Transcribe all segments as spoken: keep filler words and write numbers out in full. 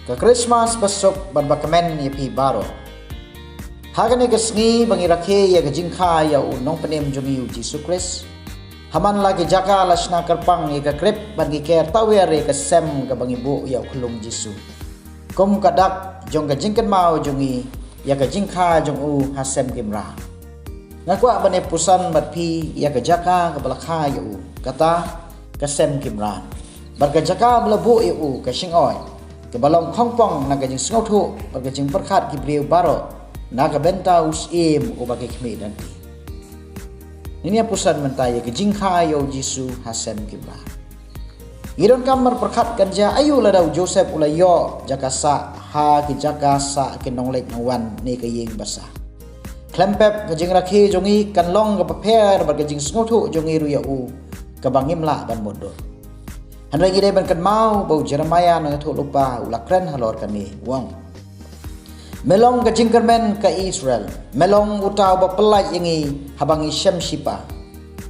Ka Krismas basuk bad bakmen ïa phi baroh. Ha kane ka sngi ba ngi rakhe ïa ka jingkha ïa u nongpynim jong ngi u Jisu Khrist, ha man la ki jaka la shna kyrpang ïa ka krip bad ngi ker tawiar ïa ka sem kaba ngi buh ïa u khyllung Jisu kum ka dak jong ka jingkynmaw jong ngi ïa ka jingkha jong u ha sem ki mrad. Nga kwah ban ïa puson bad phi ïa ka jaka kaba la kha ïa u, kata ka sem ki mrad, bad ka jaka ba la buh ïa u, ka shyngoi kaba long khongpong na ka jingsngewthuh bad ka jingpyrkhat ki briew baroh na ka bynta u Syiem uba ki khmih lynti. Ngin ïa puson mynta ïa ka jingkha ïa u Jisu ha sem ki mrad. Ngi donkam ban pyrkhat kan jia aïu lada u Joseph u la ïoh jaka sah ha ki jaka sah ki nongleit nongwan ne ka ïing basa. Khlem pep, ka jingrakhe jong ngi kan long kaba pher bad ka jingsngewthuh jong ngi ruh ïa u kaba ngim lah ban mutdur. Hynrei ngi dei ban kynmaw ba u Jeremiah na ka Ïathuhlypa u la kren halor kane, u ong: Me long ka jingkyrmen ka Israel, me long uta uba pyllait ïa ngi haba ngi shem shipa.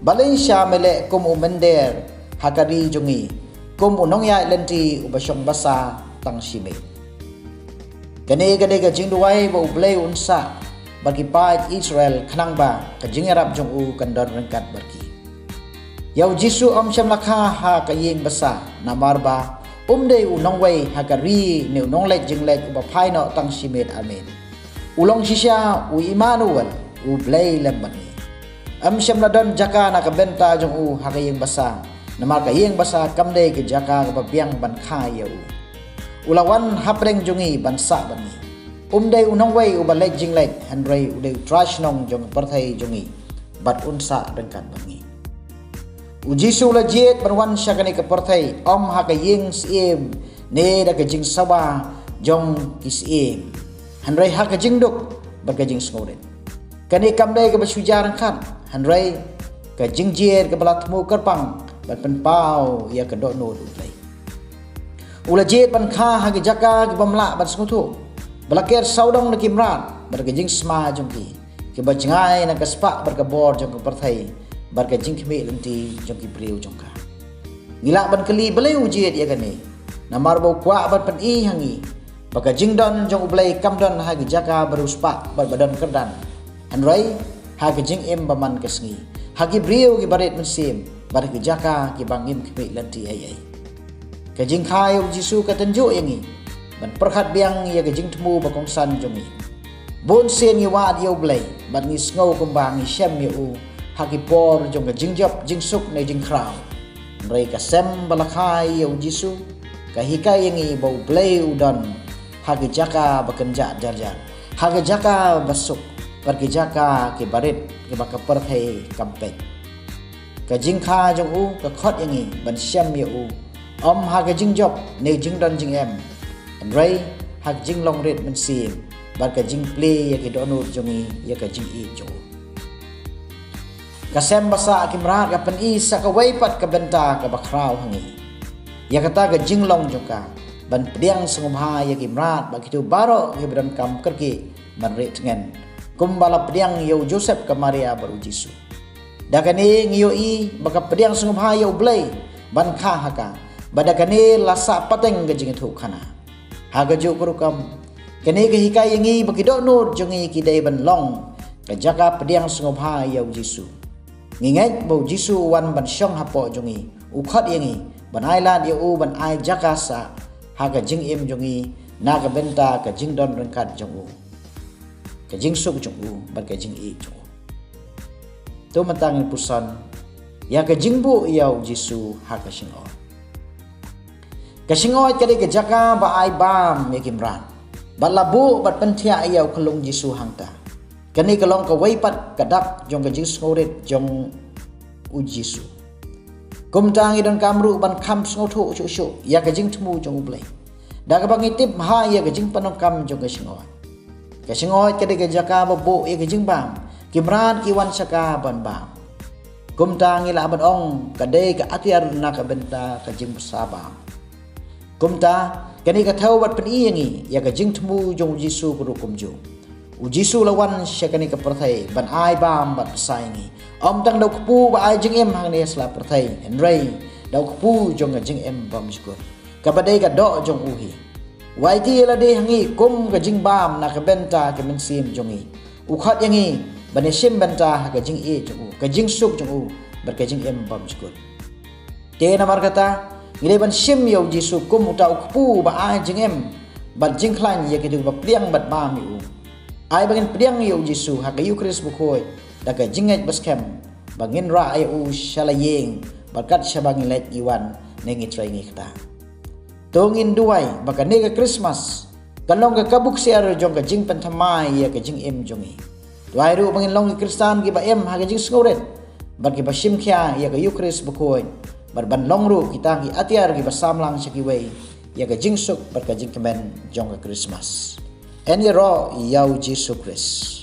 Balei sha me leh kum u mynder ha ka ri jong ngi, kum u nongïaid lynti uba shong basa tang shi miet? Kane ka dei ka jingduwai ba U Blei un sah bad ki paid Israel khnang ba ka jingïarap jong u kan don ryngkat bad ki. Ïa u Jisu ym shym la kha ha ka ïing basa, namar ba um dei u nongwei ha ka ri ne u nongleit jingleit uba phai noh tang shi miet ar miet. U long shisha u Immanuel, U Blei lem bad ngi. Ym shym la don jaka na ka bynta jong u ha ka ïing basa, namar ka ïing basa kam dei ka jaka kaba biang ban kha ïa u. U la wan hapdeng jong ngi ban sah bad ngi. Um dei u nongwei uba leit jingleit, hynrei u dei u Trai Shnong jong ka pyrthei jong ngi, bad un sah ryngkat bad ngi. U Jisu u la jied ban wan sha kane ka pyrthei, ym ha ka ïing syiem ne da ka jingsawa jong ki syiem, hynrei ha ka jingduk bad ka jingsngewrit. Kane kam dei kaba shu jia ryngkat, hynrei ka jingjied kaba la thmu kyrpang ban pynpaw ïa ka dohnud U Blei. U la jied ban kha ha ki jaka kiba ym lah ban sngewthuh, ba la ker sawdong da ki mrad bad ka jingsma jong ki, kiba jngai na ka spah bad ka bor jong ka pyrthei bad ka jingkhmih lynti jong ki briew jong ka. Ngi lah ban kylli balei u jied ïa kane, namar ba u kwah ban pyni ha ngi ba ka jingdon jong U Blei kam don ha ki jaka ba riewspah bad ba don kyrdan, hynrei ha ka jingim ba man ka sngi, ha ki briew kiba rit mynsiem, bad ha ki jaka kiba ngim khmih lynti ei ei. Ka jingkha ïa u Jisu ka tynjuh ïa ngi ban pyrkhat biang ïa ka jingthmu ba kongsan jong ngi. Bun sien ngi wad ïa U Blei bad ngi sngew kumba ngi shem ïa u ha ki por jong ka jingjop, jingsuk ne jingkhraw. Hynrei ka sem ba la kha ïa u Jisu ka hikai ïa ngi ba U Blei u don ha ki jaka ba kynjah jar jar, ha ki jaka ba suk, bad ki jaka kiba rit kiba ka pyrthei kam peit. Ka jingkha jong u ka khot ïa ngi ban shem ïa u, ym ha ka jingjop ne jingdon jingem, hynrei ha ka jinglong rit mynsiem bad ka jingplie ïa ki dohnud jong ngi ïa ka jingïeit jong u. Ka sem ba sah ki mrad ka pyni sa kawei pat ka bynta kaba khraw ha ngi, ïa kata ka jinglong jong ka ban pdiang sngewbha ïa ki mrad bad kito baroh kiba donkam kyrkieh ban rieh tngen, kumba la pdiang ïa u Joseph, ka Maria bad u Jisu. Da kane ngi ïohi ba ka pdiang sngewbha ïa U Blei ban kha ha ka, bad da kane la sah pateng ka jingïathuhkhana. Ha kajuh ka rukom, kane ka hikai ïa ngi ba ki dohnud jong ngi ki dei ban long ka jaka pdiang sngewbha ïa u Jisu. Ngi ngeit ba u Jisu u wan ban shong hapoh jong ngi, u khot ïa ngi ban ailad ïa u ban ai jaka sah ha ka jingim jong ngi na ka bynta ka jingdon ryngkat jong u, ka jingsuk jong u bad ka jingïeit jong u. To mynta ngin puson ïa ka jingbuh ïa u Jisu ha ka shyngod. Ka shyngod ka dei ka jaka ba ai bam ïa ki mrad, bad la buh bad pynthiah ïa u khyllung Jisu hangta. Kane ka long kawei pat ka dak jong ka jingsngewrit jong u Jisu. Kumta ngi donkam ruh ban kham sngewthuh shuh shuh ïa ka jingthmu jong U Blei, da kaba ngi tip bha ïa ka jingpyndonkam jong ka shyngod. Ka shyngod ka dei ka jaka ba buh ïa ka jingbam, ki mrad ki wan sha ka ban bam. Kumta ngi lah ban ong ka dei ka atiar na ka bynta ka jingbsa bam. Kumta kane ka thew bad pyni ïa ngi ïa ka jingthmu jong u Jisu ka rukom jong u. U Jisu la wan sha kane ka pyrthei ban ai bam bad bsa ïa ngi, ym tang da u kpu ba ai jingim hangne ha sla pyrthei, hynrei da u kpu jong ka jingim bymjukut, kaba dei ka doh jong u hi. U aiti ïa lade ha ngi kum ka jingbam na ka bynta ka mynsiem jong ngi. U khot ïa ngi ban ïashim bynta ha ka jingïeit jong u, ka jingsuk jong u, bad ka jingim bymjukut. Te namar kata, ngi dei ban shim ïa u Jisu kum uta u kpu ba ai jingim bad jingkhlaiñ ïa kito ba pdiang bad bam ïa u. Ai ba ngin pdiang ïa u Jisu ha ka Ïukharist bakhuid da ka jingngeit baskhem, ba ngin rah ïa u sha la ïing, bad kat shaba ngi leit ngi wan ne ngi trei ngi ktah. To ngin duwai ba kane ka Krismas kan long ka kabu ksiar jong ka jingpynthymmai ïa ka jingim jong ngi. To ai ruh ba ngin long ki Khristan kiba im ha ka jingsngewrit bad kiba shim khia ïa ka Ïukharist bakhuid, bad ban long ruh kita ki atiar kiba samlang sha kiwei ïa ka jingsuk bad ka jingkmen jong ka Krismas. Yn ïaroh ïa u Jisu Khrist.